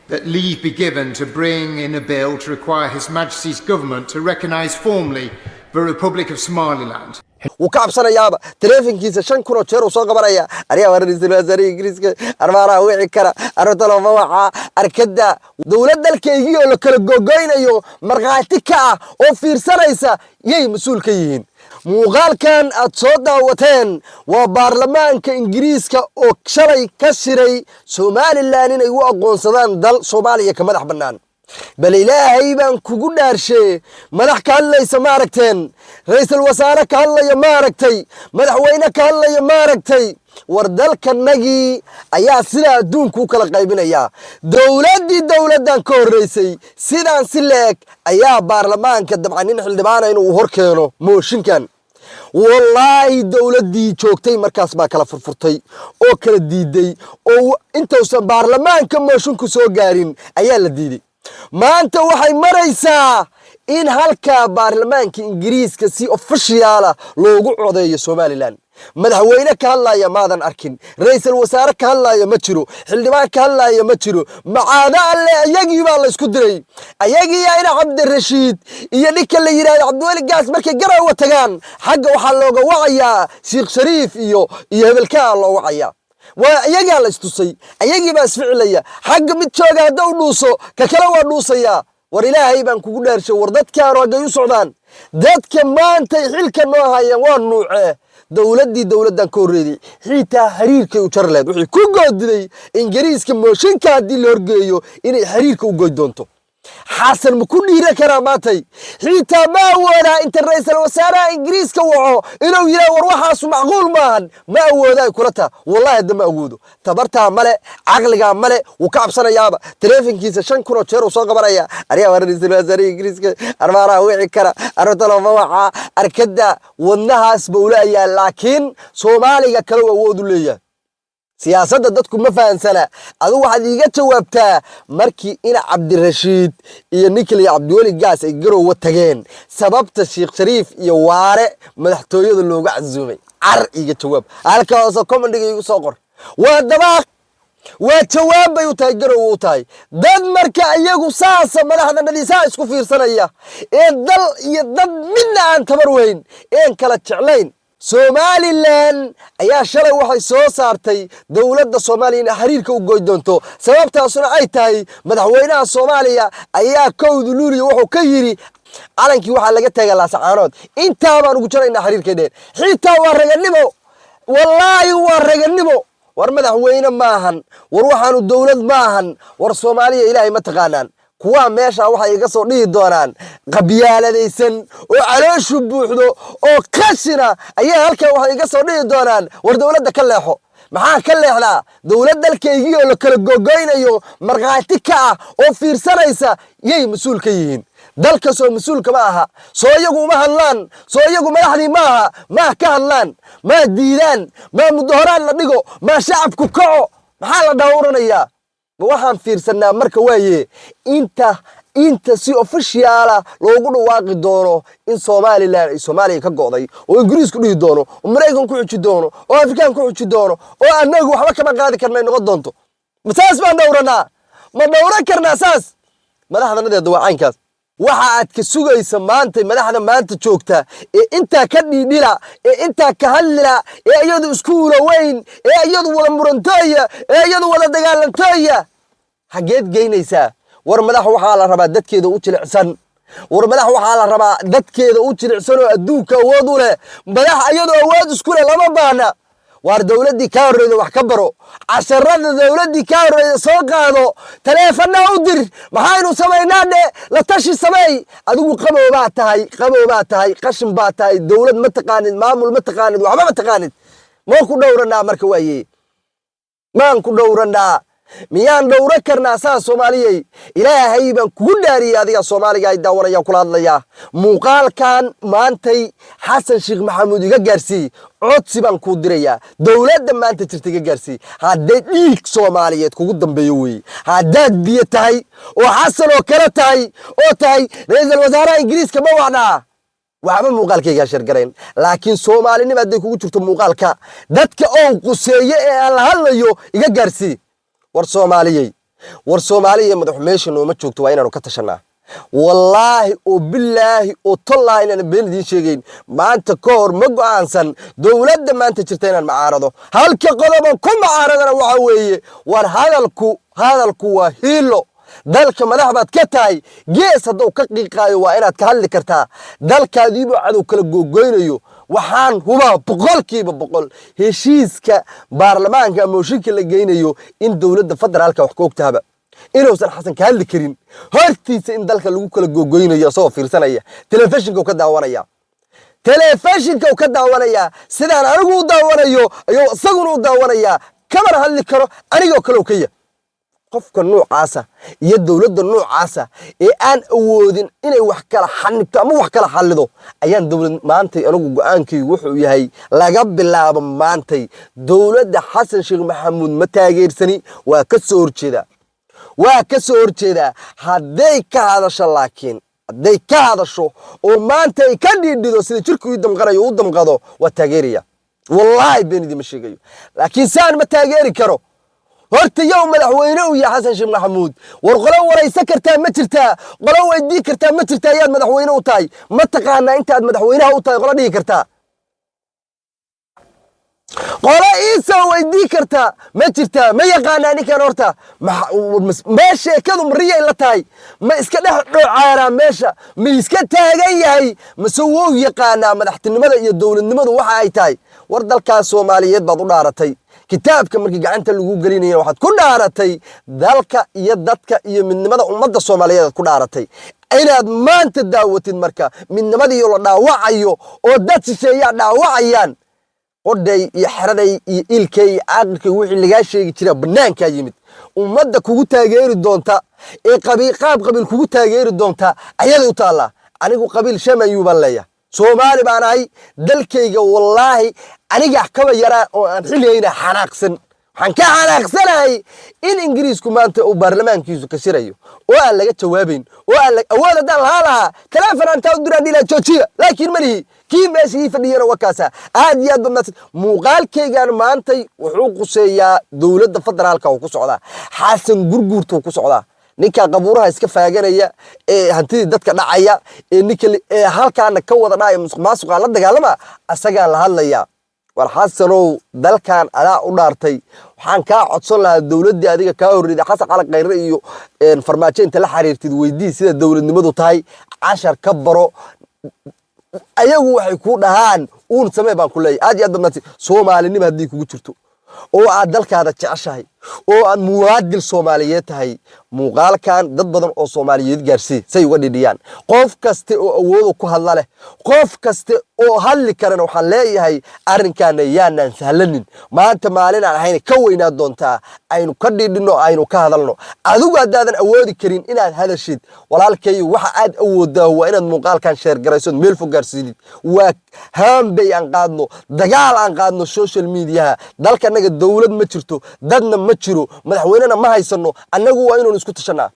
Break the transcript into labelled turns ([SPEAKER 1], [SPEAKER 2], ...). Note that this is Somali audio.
[SPEAKER 1] That leave be given to bring in a bill to require His Majesty's government to recognise formally the Republic of Somaliland.
[SPEAKER 2] Wuu ka cabsanayaaba. Taleefankiisa 5,000 oo jeer uu soo qabanaya. Ariyaa waa ra'iisul wasaare Ingiriiska, armaanaha wici kara, arrinta wacaa arkada. Dowlad dalkaygii oo la kala gogoynayo markhaati ka ah oo fiirsanaysa yay mas-uul ka yihiin. Muuqaalkan aad soo daawateen waa baarlamaanka Ingiriiska oo shalay ka shiray Somaliland inay u aqoonsadaan dal Soomaaliya ka madax bannaan. Bal Ilaahay baan kugu dhaarshee, madax ka hadlaysa ma aragteen? Ra'iisul wasaare ka hadlaya ma aragtay? Madaxweyne ka hadlaya ma aragtay? War dalkanagii ayaa sidaa adduunku u kala qaybinayaa. Dowladdii dowladdan ka horreysay sidaan si leeg ayaa baarlamaanka dabcan nin xildhibaana inuu hor keeno mooshinkan. Wallaahi, dowladdii joogtay markaas baa kala furfurtay oo kala diiday, oo intuusan baarlamaanka moshinku soo gaarin ayaa la diiday. Maanta waxay maraysaa in halkaa baarlamaanka Ingiriiska si official ah loogu codeeyo Somaliland. Madaxweyne ka hadlaya maadan arkin, ra'iisul wasaare ka hadlaya ma jiro, xildhibaan ka hadlaya ma jiro. Macaado alle, ayagii baa laysku diray. Ayagiiyaa ina Cabdirashiid iyo ninka la yidhahdo Cabdiweli Gaas markay Garaawa tagaan, xagga waxaa looga wacayaa Sheekh Shariif iyo hebelkaa loo wacayaa. Waa iyagaa la istusay, ayagii baa isficilaya. Xagga mid jooga hadda u dhuuso, ka kale waa dhuusayaa. War Ilaahay baan kugu dhaarshay, war dadkaanu haggay u socdaan? Dadka maantay xilka noo hayaan waa nuucee? Dowladdii dowladdan ka horreeday xitaa xiriirkay u jari lahayd. Wixii ku goodiday Ingiriiska mooshinka haddii la horgeeyo inay xiriirka u goy doonto. Xasan ma ku dhiiran karaa maantay? Xitaa ma awoodaa inta ra'iisul wasaaraha Ingiriiska waco inuu yidhaha, "War waxaasu macquul maahan"? Ma awooda ay kula taa? Wallahi hadda ma awoodo. Tabartaa male, caqligaa male, wuu ka cabsanayaaba. Taleefankiisa 5,000 oo jeer uu soo qabanaya. Ariyaa waa ra'iisul wasaare Ingiriiska, armaanaha wici kara, arrinta wacaa arkada. Wadnahaas buu leeyahay, laakiin Soomaaliga kale uu awood u leeyahay. Siyaasadda dadku ma fahansana. Adigu waxaad iiga jawaabtaa, markii ina Cabdirashiid iyo ninkaliyo Cabdiweli Gaas ay Garowa tageen, sababta Sheekh Shariif iyo Waare madaxtooyada looga casuumay, car iiga jawaab. Halka hoose commentiga iigu soo qor. Waa dabaaq, waa jawaab bay u tahay, Garowe u tahay. Dad marka iyagu saasa madaxda nadiisaha isku fiirsanaya ee dal iyo dad midna aan tabar weyn een kala jeclayn. Somaliland ayaa shalay waxay soo saartay dowladda Soomaaliya inay xiriirka u goy doonto, sababtaasuna ay tahay madaxweynaha Soomaaliya ayaa 1da Luuliya wuxuu ka yidhi calankii waxaa laga taagaa Laasacaanood. Intaa baan ugu jaraynaa xiriirkay dheen. Xitaa waa raganimo, wallaahi waa raganimo. War madaxweyne maahan, war waxaanu dowlad maahan. War Soomaaliya Ilaahay ma taqaanaan. Kuwaa meesha waxay iga soo dhihi doonaan qabyaaladaysan oo calooshu buuxdo oo qashina ayaa halkan waxay iga soo dhihi doonaan, "War dowladda ka leexo." Maxaa ka leexdaa? Dowlad dalkaygii oo la kala gogoynayo markhaati ka ah oo fiirsanaysa yay mas-uul ka yihiin. Dalka soo mas-uulka ma aha? Soo iyagu uma hadlaan? Soo iyagu madaxdii ma aha? Maa ka hadlaan? Maa diidaan? Maa mudaharaad la dhigo? Maa shacabku kaco? Maxaa la dhawranayaa? Ma waxaan fiirsanaa marka waaye inta si official ah loogu dhawaaqi doono in Somaliland ay Soomaaliya ka go'day, oo Ingiriisku dhihi doono, oo Maraykan ku xuji doono, oo Afrikaan ku xuji doono, oo annagu waxba kama qaadi karnay noqon doonto. Ma saas baan dhowranaa? Ma dhowran karnaa saas? Madaxdanadeeda waa caynkaas. Waxa aad ka sugaysa maanta madaxda maanta joogta ee intaa ka dhiidhila, ee intaa ka hadlila, ee iyadu isku ulaweyn, ee iyadu wada murantooya, ee iyadu wada dagaalantooya, xaggeed geynaysaa? War madax waxaa la rabaa dadkeeda u jilicsan. War madax waxaa la rabaa dadkeeda u jilicsan oo adduunka awood u leh. Madax iyadoo awood isku leh lama baahna. Waar dowladdii kaa horreyda wax ka baro, casharada dowladdii kaa horreyda soo qaado, taleefanaa u dir, "Maxaynu samaynaa?" dhe, la tashi sameey. Adigu qabow baa tahay, qabow baa tahay, qashin baa tahay. Dowlad ma taqaanid, maamul ma taqaanid, waxba ma taqaanid. Maan ku dhowranaa marka waaye? Maan ku dhowranaa? Miyaan dhowro karnaa saa? Soomaaliyey, Ilaahay baan kugu dhaariyey, adiga Soomaaliga ay daawanayaan kula hadlayaa, muuqaalkan maantay Xasan Sheekh Maxamuud iga gaarsiiy. Codsi baan kuu dirayaa. Dowladda maanta jirta iga gaarsiiy. Hadday dhiig Soomaaliyeed kugu dambeeyo weeye, haddaad biyo tahay oo Xasan oo kale tahay oo tahay ra'iisul wasaaraha Ingiriiska, ma wacnaa waxba muuqaalkaygaa share garayn. Laakiin Soomaalinima hadday kugu jirto, muuqaalka dadka oo quseeye ee aan la hadlayo iga gaarsii. War Soomaaliyey. War Soomaaliya, madax meesha nooma joogto, waa inaanu ka tashanaa. Wallaahi oo bilaahi oo tollaahi inaan been idiin sheegayn, maanta ka hor ma go'aansan dowladda maanta jirta inaan macaarado. Halka qodoban ku macaaradana waxa weeye, war hadalku waa hiilo. Dalka madax baad ka tahay, gees hadduu ka qiiqaayo waa inaad ka hadli kartaa. Dalkaadiibuu cadow kala googoynayo. Waxaan hubaa 100% heshiiska baarlamaanka, mooshinka la geynayo, in dowladda federaalka wax ka ogtahaba, inuusan Xasan ka hadli karin hortiisa, in dalka lagu kala googoynayo isagoo fiirsanaya, telefishinka ka daawanaya, telefishinka ka daawanayaa. Sidaan anigu u daawanayo ayuu isaguna u daawanayaa, kamana hadli karo, anigoo kale kaya. Qofka noocaasa iyo dowladda noocaasa ee aan awoodin inay wax kala xanibto ama wax kala xallido ayaan dowlad maantay. Anigu go-aankaygu wuxuu yahay, laga bilaabo maantay dowladda Xasan Sheekh Maxamuud ma taageersani, waa ka soo horjeedaa, waa ka soo horjeedaa. Hadday ka hadasho, laakiin hadday ka hadasho oo maanta ay ka dhiidhido sida jirku ii damqanayo u damqado, waa taageeraya. Wallaahi been idima sheegayo, laakiin saan ma taageeri karo. Horta yow madaxweyne uu yahay Xasan Sheekh Maxamuud? War qolo waraysan kartaa ma jirtaa? Qolo weydii kartaa ma jirtaa? Yaad madaxweyne u tahay? Ma taqaanaa intaad madaxweynaha u tahay? Qolo dhihi kartaa, qolo iisoo weydii kartaa ma jirtaa? Ma yaqaanaa ninkan horta? Mee sheekadu mariyay la tahay? Ma iska dhex dhocaaraa meesha? Ma iska taagan yahay mase wou yaqaanaa madaxtinimada iyo dowladnimadu waxa ay tahay? War dalkaas Soomaaliyeed baad u dhaaratay. Kitaabka markii gacanta lagu gelinaya waxaad ku dhaaratay dalka iyo dadka iyo midnimada ummadda Soomaaliyeed aad ku dhaaratay. Inaad maanta daawatid marka midnimadii la dhaawacayo oo dad shisheeyaa dhaawacayaan, qodhay iyo xeraday iyo ilkay iyo caaqilkay wixii lagaa sheegi jira bannaankaa yimid. Ummadda kugu taageeri doonta ee qabiil, qaab qabiil kugu taageeri doonta, ayaday u taallaa. Anigu qabiil shamayuu baan leeyahay, Soomaali baan ahay. Dalkayga wallaahi aniga kaba yaraa oo aan xilligayna xanaaqsan. Waxaan ka xanaaqsanahay in Ingiriisku maanta uu baarlamaankiisu ka shirayo oo aan laga jawaabayn oo aan awood haddaan lahaa teleefon aan taa u diraan dhihi lahaa joojiya, laakiin ma lihi. Kii meesha ii fadhiyana waa kaasa. Aad iyo aad ba mahadsan. Muuqaalkaygan maantay wuxuu quseeyaa dowladda federaalka uu ku socdaa, Xasan Gurguurta uu ku socdaa, ninka qabuuraha iska faaganaya ee hantidii dadka dhacaya ee ninka ee halkaana ka wada dhacaya musuq maasuqaan la dagaalama, asagaan la hadlayaa. War Xasanow, dalkan adaa u dhaartay. Waxaan kaa codsan lahaa dowladdii adiga kaa horreeyay, Xasan Cali Khayre iyo Farmaajo, inta la xiriirtid weydii sida dowladnimadu tahay, cashar ka baro. Ayagu waxay kuu dhahaan uun samee baan ku leeyahay. Aad iyo aad baad mahadsan. Soomaalinima haddii kugu jirto oo aad dalkaada jeceshahay oo aad muwaadil Soomaaliyeed tahay, muuqaalkan dad badan oo Soomaaliyeed gaarsii say uga dhidhiyaan. Qof kaste oo awoodu ku hadla leh, qof kaste oo hadli karana, waxaan leeyahay arrinkaana yaanaan sahlanin. Maanta maalin aan ahayn ka weynaa doontaa. Aynu ka dhidhino, aynu ka hadalno. Adigu haddaadan awoodi karin inaad hadashid, walaalkayo, waxa aad awoodaa waa inaad muuqaalkan share garayso, meel fog gaarsiidid. Waa haambay aan qaadno, dagaal aan qaadno social mediaha. Dalkanaga dowlad ma jirto, dadna ma jiro, madaxweynena ma haysano. Annagu waa inaynu isku tashanaa.